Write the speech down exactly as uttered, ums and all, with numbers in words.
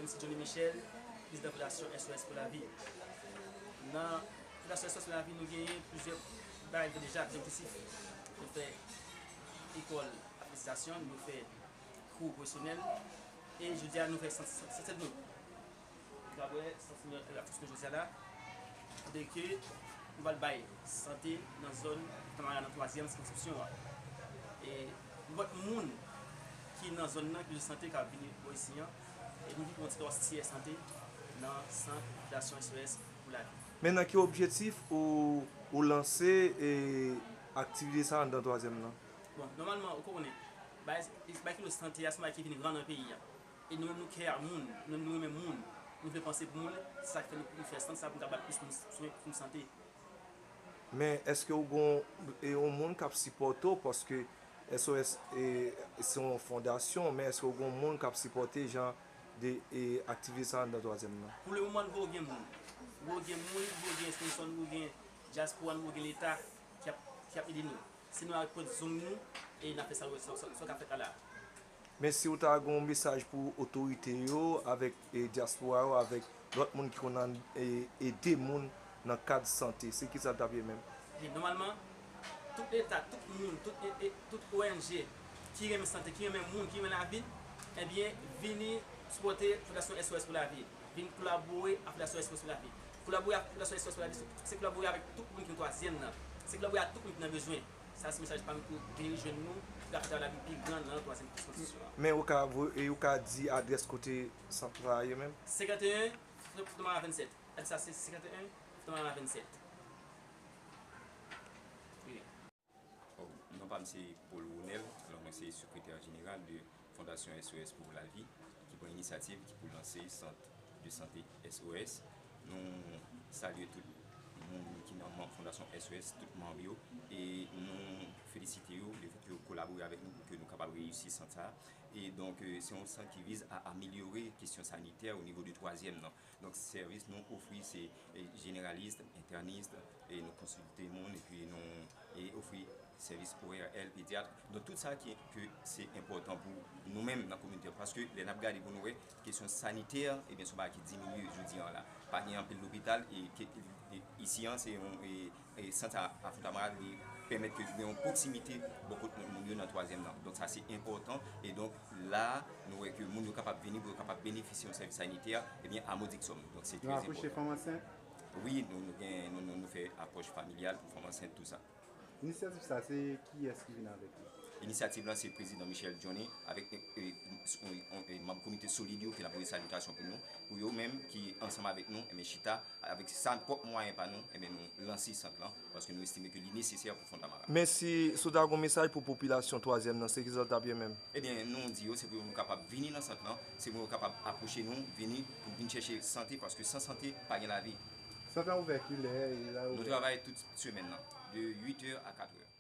Se Johnny Michel, prezidan Fondasyon S O S pou Lavi. Nan Fondasyon S O S pou Lavi, nou genyen plizyè bagay nou fè deja, ki pozitif. Nou fè ekòl apprentissage, nou fè kou pwofesyonèl, e jodi a nou fè sant, sant, sant, nou. Nou ka wè sant nou, la fòs nou jodi a la, de ke nou pral bay sante nan zòn Fondamara nan twazyèm sikonskripsyon an. E nenpòt moun ki nan zòn nan, ki bezwen sante, ka vini bò isi an. E nou ki pran ti tiyè sante nan sant Fondasyon S O S pou Lavi. Men nan ki objektif ou, ou lanse e aktivite sa anndan twazyèm nan? Bon, nòmalman, ou konnen, bay, bay ki lo sante a, se yon bagay ki vin gran nan peyi a. E nou menm nou kè a moun, nou menm nou renmen moun, nou vle panse pou moun, se sa k fè nou, nou fè sant sa pou nou ka bay plis moun swen pou nou sante. Men èske ou gon e yon moun k ap sipòte w? Paske S O S e, se yon fondasyon, men èske ou gon moun k ap sipòte jan de e, aktivite sa anndan twazyèm nan? Pou le moman, nou poko gen moun. Nou poko gen moun, nou poko gen sponsò, nou poko gen dyaspora, nou poko gen leta ki ap, ki ap ede nou. Se nou ak pwòp zong nou e n ap fè sa, sa, sa, sa k ap fèt la la. Men si w ta gen yon mesaj pou otorite yo, avèk e, dyaspora yo, avèk lòt moun ki konn an- e, ede moun nan kad sante, se kisa l t ap ye menm? Ebyen, nòmalman, tout leta, tout moun, tout, e, e, tout O N G ki renmen sante, ki renmen moun, ki renmen lavi, ebyen, vini sipòte Fondasyon S O S pou Lavi. Vin kolabore ak Fondasyon S O S pou Lavi. Kolabore ak Fondasyon S O S pou Lavi, se, se kolabore avèk tout moun ki nan twazyèm nan. Se kolabore ak tout moun ki nan bezwen. Sa se mesaj pa m pou vini jwenn nou, pou ka fè travay la vin pi gran nan twazyèm konsepsyon an. Men ou ka vo- e ou ka di adrès kote sant la ye menm? Senkanteyen, Fondamara vennsèt. Adrès la se senkanteyen, Fondamara vennsèt. Wi. Oh, non pa m se Paul Ronel, alò mwen se sekretè jeneral de Fondasyon S O S pou Lavi, ki pran inisyativ, ki pou lanse sant de sante S O S. Nou salye tout moun ki nan manm Fondasyon S O S, tout manm yo, e nou felisite yo lefèt ke yo kolabore avèk nou pou ke nou kapab reyisi sant sa. E donk, euh, se yon sant ki vize a amelyore kesyon sanitè o nivo de twazyèm nan. Donk, sèvis nou ofri se, eh, jeneralis, entènis, e nou konsilte moun, epi nou, e ofri sèvis O R L, pedyat. Donk, tout sa ki, ke se enpòtan pou nou menm nan kominote an. Paske lè n ap gade pou nou wè, kesyon sanitè, ebyen, se yon bagay ki diminye jodi an la. Pa gen anpil lopital, e ke, e isi an, se yon, e, e sant a, a Fontamara, li pèmèt ke gen yon pwoksimite bò kot moun yo nan twazyèm nan. Donk, sa se enpòtan. E donk, la, nou wè ke moun yo kapab vini pou yo kapab benefisye yon sèvis sanitè, ebyen, a modiksòm. Donk, se trè enpòtan. Nou akouche fanm ansent? Wi, nou, nou gen, nou, nou, nou fè apwòch familyal pou fanm ansent, tou sa. Inisyativ sa, se kiyès ki vin avèk li? Inisyativ lan, se prezidan Michel Johnny, avèk, e, e, e, e, manm komite solid yo, ke n ap voye salitasyon pou nou, pou yo menm ki ansanm avèk nou, enben chita, avèk sa pwòp mwayen pa nou, enben nou lanse sant lan, paske nou estime ke li nesesè pou Fontamara. Men si, si w ta gon mesaj pou popilasyon twazyèm nan, se kisa l t ap ye menm? Ebyen, nou di yo, se pou yo kapab vini nan sant lan, se pou yo kapab apwoche nou, vini, pou vin chèche sante, paske san sante, pa gen lavi. Sant lan ouvè kilè, e la Nou ouvè? Travay tout semèn nan, de uit è a kat è.